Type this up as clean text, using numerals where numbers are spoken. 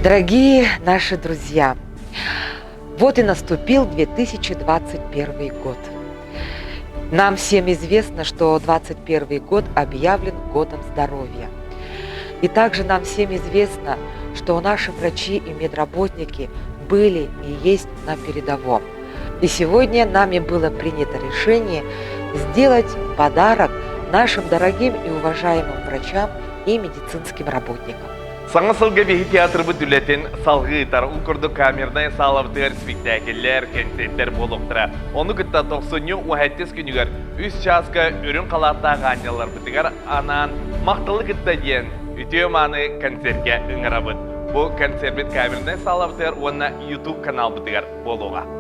Дорогие наши друзья, вот и наступил 2021 год. Нам всем известно, что 2021 год объявлен годом здоровья. И также нам всем известно, что наши врачи и медработники были и есть на передовом. И сегодня нами было принято решение сделать подарок нашим дорогим и уважаемым врачам и медицинским работникам. Саҥа сылга биһи театрбыт үлэтин салгыы ыытар. Ол курдук камернай саалабытыгар спектакльлэр, кэнсиэртэр буолуохтара. Ону кытта тохсунньу уһэттис күнүгэр үс чааска үрүҥ халааттаах аанньалларбытыгар анаан «Махталы кытта» диэн үтүө-мааны концерткэ ыҥырабыт. Бу концерпит камернай саалабытыгар уонна YouTube каналбытыгар буолуоҕа.